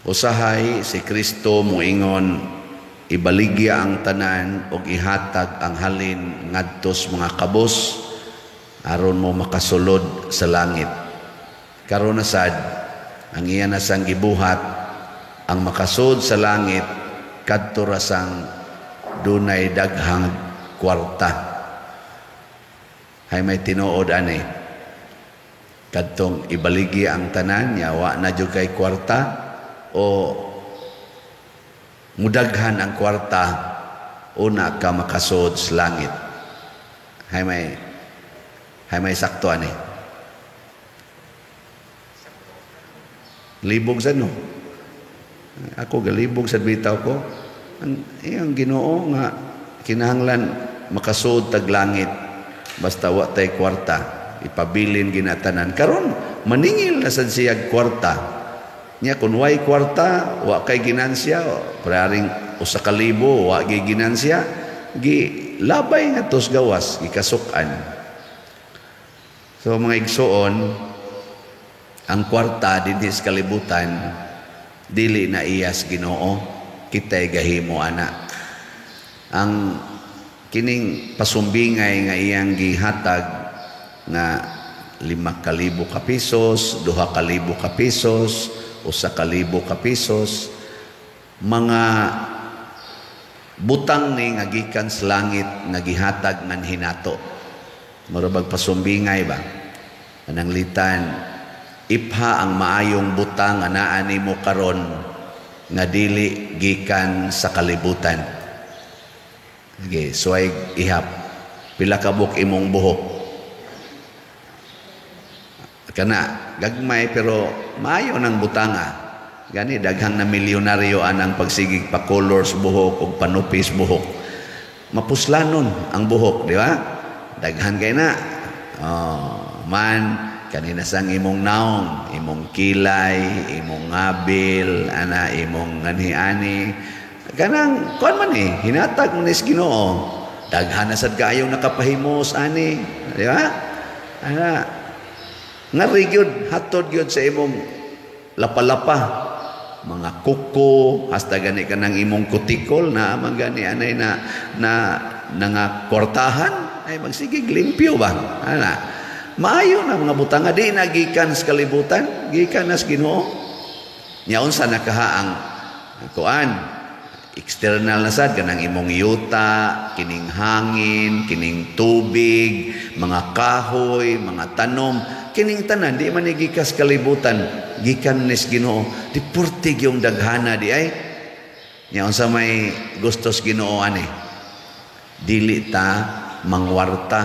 Usahay si Kristo moingon, ibaligya ang tanan og ihatag ang halin ngadto sa mga kabos aron mo makasulod sa langit. Karon na sad, ang iya na sang gibuhat, ang makasud sa langit kadto ra sang dunay daghang kwarta. Hay may tinuod ani? Kadtong ibaligya ang tanan nya wa na jud kay kwarta, o mudaghan ang kwarta una ka makasud sa langit? Hay may sakto ani? Libog sa, no? Ako galibog sa bitaw ko. Ang iyang Ginoo nga kinahanglan makasud tag langit basta wa tay kwarta, ipabilin ginatanan. Karon maningil na sad siyag kwarta. Nya kun way kwarta, wa kay ginansya, pararing 1,000, wa gi ginansya, gi labay nga tos gawas, gikasuk-an. So mga igsuon, ang kwarta dinhi sa kalibutan dili na iyas Ginoo, kita'y gahimo ana. Ang kining pasumbingay nga iyang gihatag nga 5,000 ka pesos, 2,000 ka pesos, 1,000 ka pesos, mga butang ni nga gikan sa langit nga gihatag man hinato. Mura bag pasumbingay ba? Pananglitan, ipha ang maayong butang nga naa nimo karon nga dili gikan sa kalibutan. Sige, suway ihap. Pila ka buok imong buhok? Kana, gagmay pero maayo ng butanga. Gani daghang na milyonaryo anang pagsigig pa colors buhok ug panupis buhok. Mapuslanon ang buhok, di ba? Daghan kay na. Oh, man kanina sang imong naong, imong kilay, imong ngabil, ana imong nganhi-ani. Kanang kuan man eh, hinatag mo ni sa Ginoo. Daghan na sad kaayong nakapahimos ani, di ba? Ana ngari gyud, hatod gyud sa imong lapa-lapa, mga kuko, hasta gani kanang imong kutikol na man gani anay na na nga kwartahan ay magsigig limpyo ba, ana. Maayo na mga butanga, di na gikan sa kalibutan, gikan na sa Ginoo. Nya unsa nakaha ang kuan external na sad, kanang imong yuta, kining hangin, kining tubig, mga kahoy, mga tanom, kining tanan di man ni gikas kalibutan, gikan nis Ginoo. Di purtig yung daghana di ay. Nya unsa may gustos Ginoo ani? Dili ta mangwarta.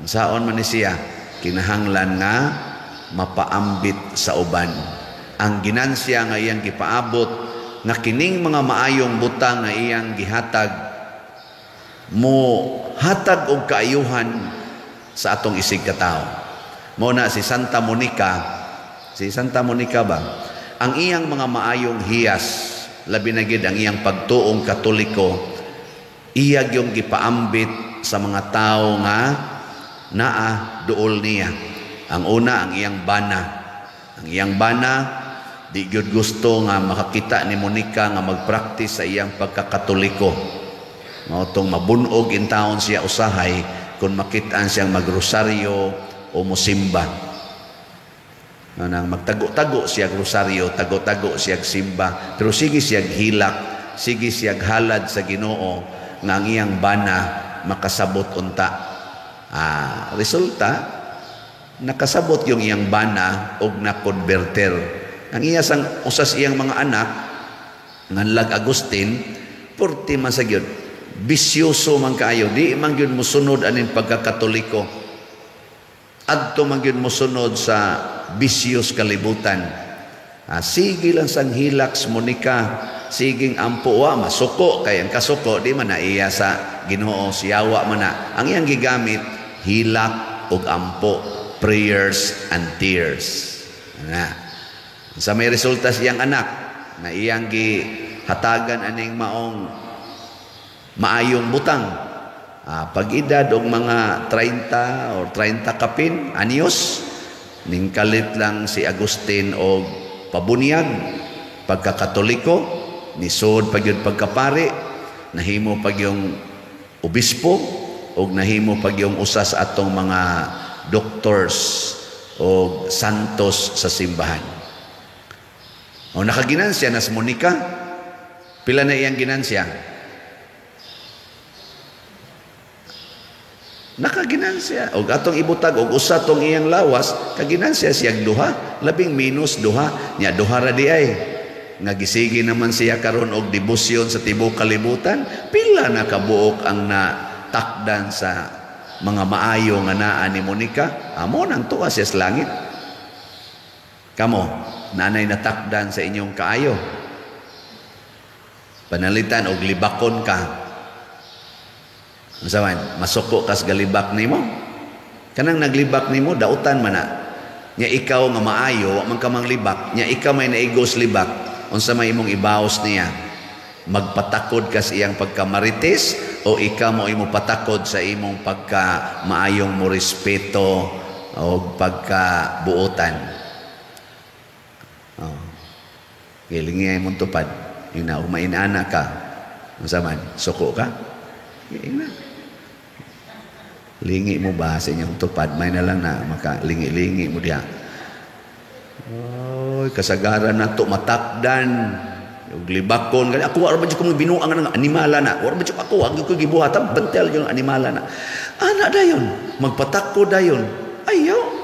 Unsaon man ni siya? Kinahanglan nga mapaambit sa uban. Ang ginansya nga iyang gipaabot nga kining mga maayong butang nga iyang gihatag mo hatag og kaayuhan sa atong isig katawo. Mao na si Santa Monica, si Santa Monica ba? Ang iyang mga maayong hiyas, labi na gid ang iyang pagtuong Katoliko, iya gyung gipaambit sa mga tawo nga naa duol niya. Ang una, ang iyang bana. Ang iyang bana di gyud gusto nga makakita ni Monica nga magpraktis sa iyang pagkakatoliko. Mao tong mabunog in taon siya usahay kung makitaan siyang magrosaryo o mosimba. Nang magtago-tago siya rosaryo, tago-tago siya simba, pero sige siya hilak, sige siya halad sa Ginoo nga ang iyang bana makasabot unta. Resulta, nakasabot yung iyang bana og na-converter. Ang iya sang usas iyang mga anak nganlag Agustin, purti man sa gyud bisyoso man kaayo, di man gyud mosunod aning pagkakatoliko, adto man gyud mosunod sa bisyos kalibutan. Sige lang sang hilaks Monica, siging ampo, wa masuko kay ang kasuko di man na iya sa Ginoo, siyawa man na. Ang iyang gigamit, hilak ug ampo, prayers and tears. Ana. Sa may resulta siyang anak na iyang gihatagan aning maong maayong butang. Pag-edad og mga 30 or 30 kapin anyos, ningkalit lang si Agustin og pabunyag. pagkakatoliko, nisod pa gyud pagkapari, nahimo pa yung obispo, og nahimo pa yung usa sa atong mga doctors o santos sa simbahan. O nakaginansya na si Monica. Pila na iyang ginansya? Nakaginansya. Og atong ibutag og usa tong iyang lawas, kaginansya siyang duha, labing minus duha, nya duha ra di ay. Nga gisigi naman siya karon og debosyon sa tibuok kalibutan, pila na kabuok ang natakdan sa mga maayo nga naa ni Monica, amo nang tuwa siya sa langit. Kamo, nanay natakdan sa inyong kaayo. Panalitan og libakon ka. Unsa man, masuko kas galibak nimo? Kanang naglibak nimo dautan man na. Nya ikaw nga maayo, wa man ka manglibak, nya ikaw may naigos libak, unsa may imong ibaos niya? Magpatakod ka sa iyang pagkamarites o ikaw mo imo patakod sa imong pagka maayong mo respeto o pagkabuotan? Oh. Gilingi ay mong tupad. Yung na umainana ka. Unsa man, suko ka? Ingna. Lingi mo ba sa inyong tupad? May na lang na makalingi-lingi mo diha. Oy, kasagaran na to matakdan. Ug libakon gani ako, wa ra ba jud ko binuang nga animala na. Wa ra ba jud ako, ang ko gibuhatan bentel yung animala na. Ana dayon, magpatakko dayon. Ayaw.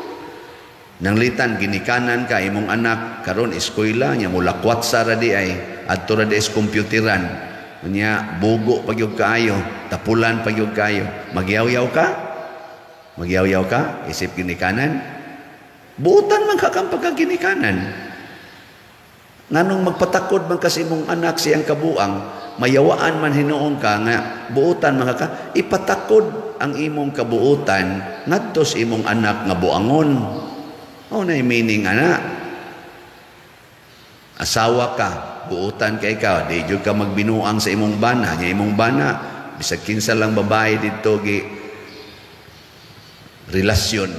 Nanglitan ginikanan ka imong anak karon eskwela nya mulakwat sa ra di ay adto ra di is computeran. Nya bugo pa gyud kaayo, tapulan pa gyud kaayo. Magyaw-yaw ka? Magyaw-yaw ka isip ginikanan? Buotan man ka kang pagkaginikanan. Nganong magpatakod man kasi imong anak siyang kabuang, mayawaan man hinuon ka nga buotan man ka, ipatakod ang imong kabuotan ngadto sa imong anak nga buangon. O na meaning ana. Asawa ka, buotan kay ikaw, di jud ka magbinuang sa imong bana, nya imong bana bisag kinsa lang babae didto gi relasyon.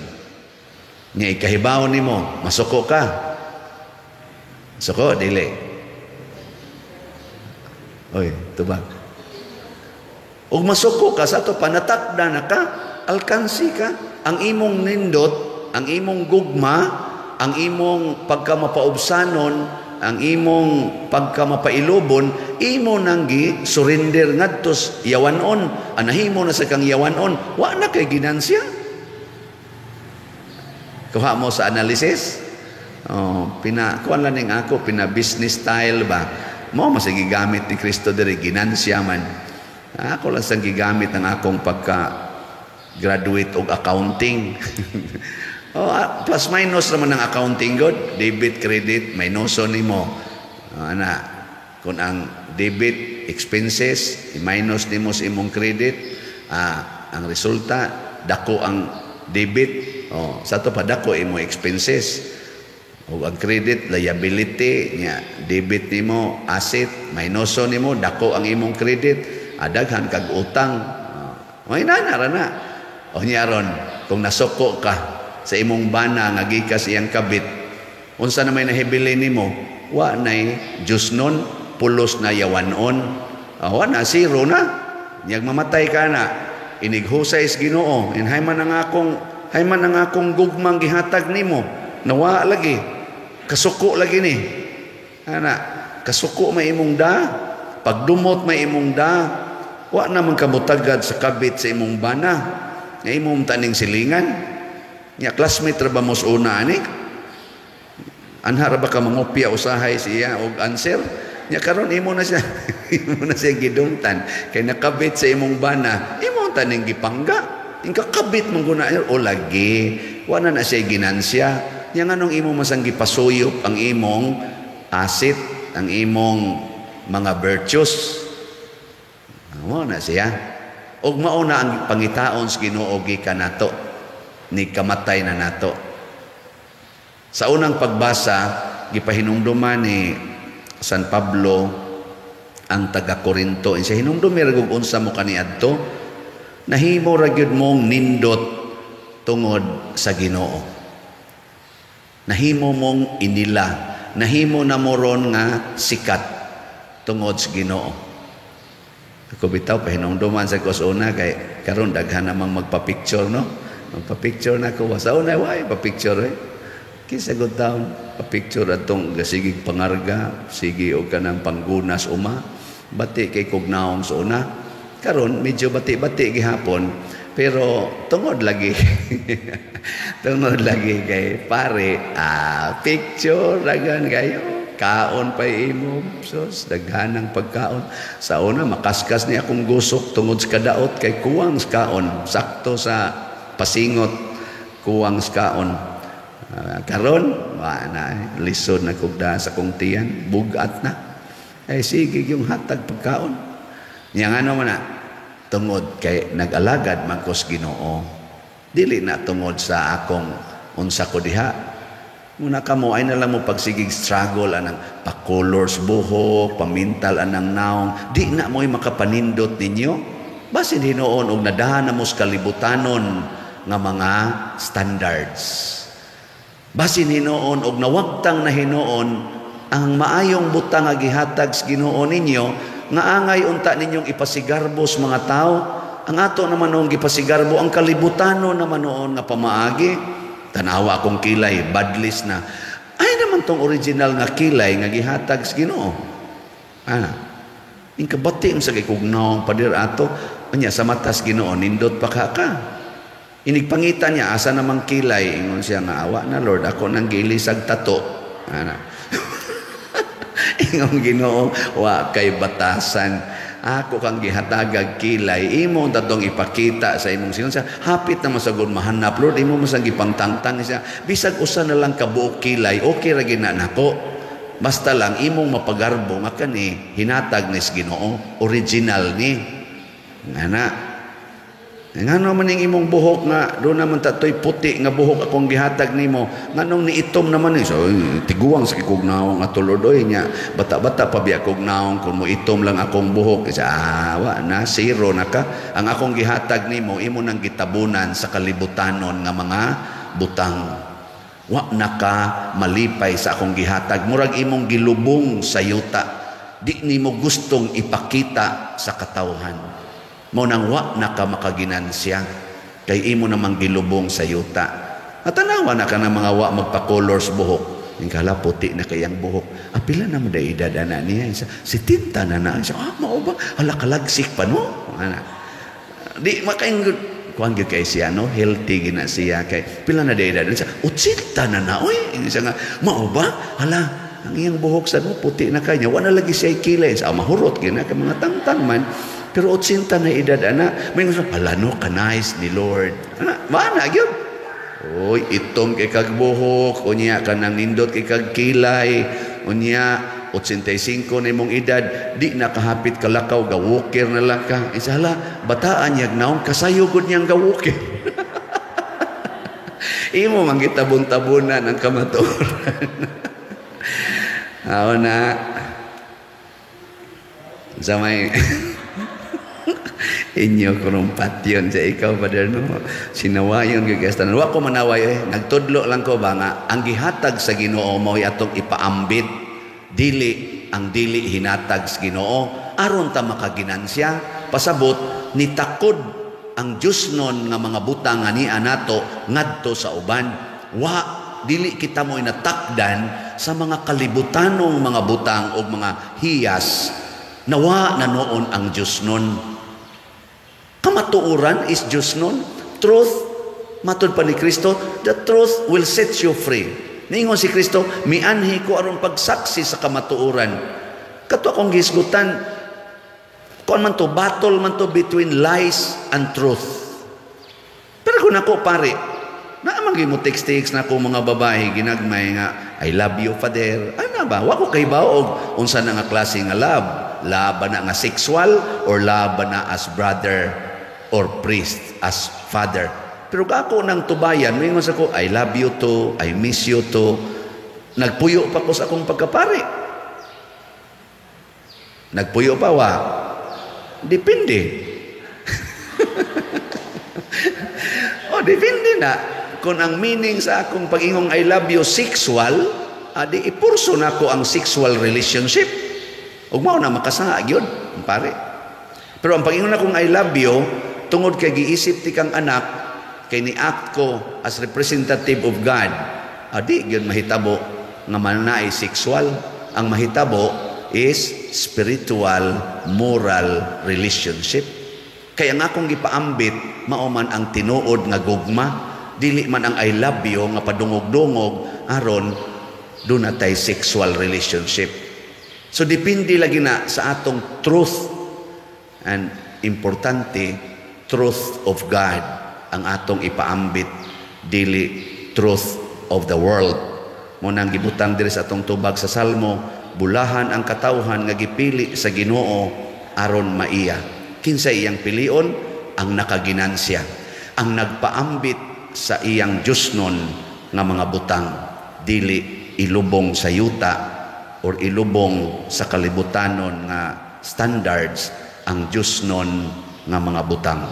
Nya ikahibaw nimo, masuko ka. Suko, dili. Oy, tubag. Ug masuko ka sa ato panatakda na ka, alkansi ka. Ang imong nindot, ang imong gugma, ang imong pagkamapaubsanon, ang imong pagkamapailobon, imo nang gi surrender ngadto yawanon. Anahimo na sa kang yawanon, wa na kay ginansya. Kuha mo sa analysis. Oh, pina kuan lang ning ako, pina business style ba. Mo mas gigamit ni Kristo diri ginansya man. Ako lang sang gigamit ang akong pagka graduate og accounting. Oh, plus minus naman ang accounting god, debit credit minuso nimo. Oh, ana, kun ang debit expenses i-minus nimo sa imong credit, ang resulta dako ang debit. Oh, sa to pa dako imo expenses. O ang credit liability nya debit nimo asset minuso nimo dako ang imong credit, adaghan kag utang. Oh, inana ra na. O nya ron kung nasuko ka sa imong bana nga gikas iyang kabit, unsa na may nahibili nimo? Wa nay Diyos nun, pulos na yawanon. Wa na, zero na. Nyag mamatay ka na, inighusay sa Ginoo, inhay man ang akong, hay man ang akong gugmang gihatag nimo, nawa lagi, kasuko lagi ni. Ana, kasuko may imong da, pagdumot may imong da, wa na man kamutagad sa kabit sa imong bana, nga imong taning silingan. Nya classmate ra ba mo sa una ani? Anha ra ba ka mangopya usahay siya og answer? Nya karon imo na siya imo na siya gidumtan kay nakabit sa imong bana, imo taning gipangga. Ingkakabit man guna o lagi, wa na na siya ginansya. Nya nganong imo masang gipasuyop ang imong asset, ang imong mga virtues. Mao na siya. Og mao na ang pangitaon sa Ginoo gikan nato, ni kamatay na nato. Sa unang pagbasa, gipahinumduman ni San Pablo ang taga Korinto. Insa hinumdumi ra gug unsa mo kaniadto, nahimo ra gyud mong nindot tungod sa Ginoo. Nahimo mong inila, Nahimo na mo ron nga sikat tungod sa Ginoo. Ako bitaw pahinumduman sa ko sa una kay karon daghan namang magpa-picture, no? Magpa-picture na ko sa una, why pa-picture eh. Kinsa gud taon pa-picture atong gasigig pangarga, sige og kanang panggunas uma. Bati kay kog naong sa una. Karon medyo bati-bati gihapon, pero tungod lagi kay pare, picture dagan kayo, kaon pa imo, sus, daghanang pagkaon. Sa una makaskas ni akong gusok tungod sa kadaot kay kuwang sa kaon, sakto sa pasingot kuwang sa kaon. Karon wa na eh, lisod na kog sa kong tiyan, bugat na. Eh sige yung hatag pagkaon. Nya ngano man na? Tungod kay nag-alagad man ko sa Ginoo. Dili na tungod sa akong unsa ko diha. Muna kamo ay na lang mo pagsigig struggle anang pa-colors buhok, pamintal anang naong, di na mo'y makapanindot ninyo. Basin hinuon og nadahan na mo sa kalibutanon nga mga standards. Basin hinuon og nawagtang na hinuon ang maayong butang nga gihatag sa Ginoo ninyo nga angay unta ninyong ipasigarbo sa mga tao. Ang ato naman noong gipasigarbo ang kalibutanon naman noon nga pamaagi. Tanawa akong kilay, badlis na. Ay naman tong original nga kilay nga gihatag sa Ginoo. Ana. Ing kabati sa kay kog naong pader ato, anya sa matas Ginoo nindot pa ka ka. Inigpangita niya asa namang kilay, ingon siya nga awa na Lord, ako nang gilisag tato. Ana. Ingon Ginoo, wa kay batasan. Ako kang gihatagag kilay, imo tatong ipakita sa imong sinon siya. Hapit na masagod mahanap, Lord, imo masang gipangtangtang siya. Bisag usa na lang kabuok kilay, okay ra gina nako. Basta lang imong mapagarbo nga kani hinatag ni Ginoo, original ni. Ngana. Ngano man ning imong buhok nga do naman tatoy puti nga buhok akong gihatag nimo, nganong niitom naman ni? So tiguang sa kog naong ato Lord oy, nya bata-bata pa biya kog naong kun mo itom lang akong buhok. Isa wa na zero na ka. Ang akong gihatag nimo imo nang gitabunan sa kalibutanon nga mga butang. Wa na ka malipay sa akong gihatag, murag imong gilubong sa yuta, di nimo gustong ipakita sa katawhan. Mao nang wa na ka makaginansya kay imo namang gilubong sa yuta. At tanawa na ka ng mga wa magpa-colors buhok. Yung kala puti na kayang buhok. Pila na mo edad ana niya? Si tinta na na. Siya, mao ba? Hala, kalagsik pa no? Ana. Di makaing kuan gyud kay siya no, healthy gina siya kay pila na edad siya? 80 na na oy. Siya nga, mao ba? Hala, ang iyang buhok sa mo puti na kanya. Wa na lagi siya kilay. Sa mahurot gina kay mga tangtang man. Pero 80 na edad ana, may gusto, hala no, ka-nice ni Lord. Ana, mana gyud. Oy, itom kay kag buhok, unya kanang nindot kay kag kilay, unya 85 na imong edad, di na kahapit kalakaw, gawalker na lang ka. Isala, bataan yag naong kasayo gud niyang gawalker. Imo man gitabon-tabunan ang kamatuoran. Aw na. Sa may inyo kurong patyon sa ikaw brother no, sinawayon gyud kay tanan. Wa ko manaway eh, nagtudlo lang ko ba nga ang gihatag sa Ginoo mao atong ipaambit, dili ang dili hinatag sa Ginoo aron ta makaginansya. Pasabot nitakod ang Dios nun nga mga butang nga niya nato ngadto sa uban. Wa dili kita mo inatakdan sa mga kalibutanong mga butang o mga hiyas nawa na noon ang Dios nun. Kamatuoran is Diyos nun. Truth, matud pa ni Kristo, the truth will set you free. Niingon si Kristo, mianhi ko aron pagsaksi sa kamatuoran. Kato akong gisgutan, kuan man to, battle man to between lies and truth. Pero kung ako pare, naamang mo text-text na ako mga babae, ginagmay nga, I love you, Father. Ano ba? Wa ko kay baog unsa na nga klase nga love. Love ba na nga sexual or love ba na as brother or priest, as father? Pero ako nang tubayan, may sa ko, I love you too, I miss you too. Nagpuyo pa ko sa akong pagkapare. Nagpuyo pa wa? Depende. O, depende na. Kung ang meaning sa akong pag-ingong I love you sexual, Adi ipurso nako ang sexual relationship. Ug mao na makasala gyud, pare. Pero ang pag-ingon akong "I love you" tungod kay giisip ti kang anak kay ni-act ko as representative of God, adi gyud mahitabo nga naay sexual. Ang mahitabo is spiritual, moral relationship. Kaya nga akong gipaambit mao man ang tinuod nga gugma, dili man ang "I love you" nga padungog-dungog aron duna tay sexual relationship. So depende lagi na sa atong truth, and importante, truth of God ang atong ipaambit, dili truth of the world. Mao nang gibutang diri sa atong tubag sa Salmo, bulahan ang katawhan nga gipili sa Ginoo aron maiya. Kinsa iyang pilion? Ang nakaginansya, ang nagpaambit sa iyang Diyosnon nga mga butang, dili ilubong sa yuta or ilubong sa kalibutanon nga standards ang Diyosnon nga mga butang.